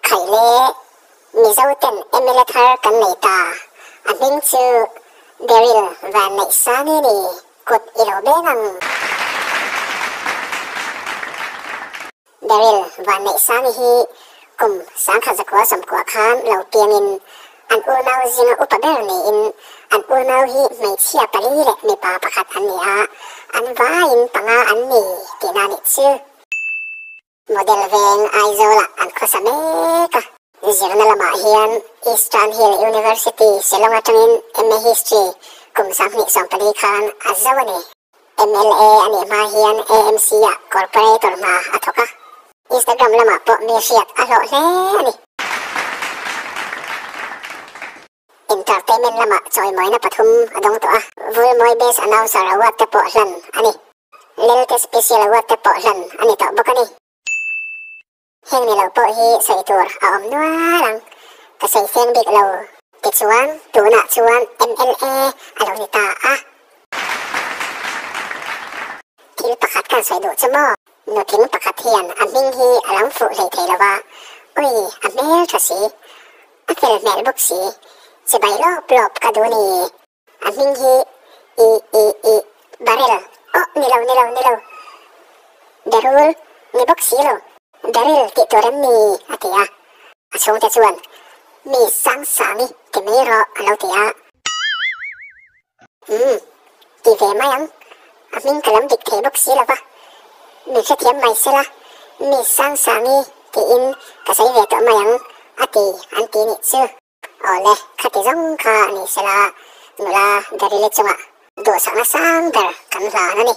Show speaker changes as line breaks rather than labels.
Khai le, Mizo ten mla thar kan nei ta, a hming chu Beryl Vanneihsani ni, kut i lo beng ang. Beryl Vanneihsani hi kum 1990 khan lo piangin an unau zinga upa ber niin an unau hi hmeichhia pali leh mipa pakhat an ni a, an vaiin panga an ni tihna nih chu. Model veng Aizawlah an khawsa mek a. Zirna lamah hian Eastern Hill University Shillong atangin MA History kum 2014 khan a zo a ni. Mla a nih hma hian AMC-ah corporator hna a thawk a. Instagram lamah pawh mi hriat a hlawh hle a ni. Entertainment lamah chawimawina pathum a dawng tawh a, Vulmawi Best Announcer Award te pawh hlan a ni. Lelte Special Award te pawh hlan a ni tawh bawk a ni. Heng ni lo pawh hi sawi tur a awm nual ang, ka sawi feng bik lo. Tichuan, tunah chuan mla a lo ni ta a. Thil pakhat kan sawi duh chu maw? Nutling pakhat hian a hming hi a lam fuh hlei thei lo va, Ui, a hmel tha si, a fel hmel bawk si, chibai lawp lawp ka duh ni. A hming hi i i i Barel oh ni lo ni lo ni lo Berul ni bawk si lo Beryl tih tur em ni a ti a a chhungte chuan mi sang sangi ti mai rawh a lo ti a umm ti ve mai ang a hming ka lam dik thei bawk si lo va min hrethiam mai sela mi sang sangi tiin ka sawi ve tawh mai ang a ti an ti nih chu. Awle, khati zawng kha a ni sela, nula Beryl-i chungah duhsakna sang ber kan hlan a ni.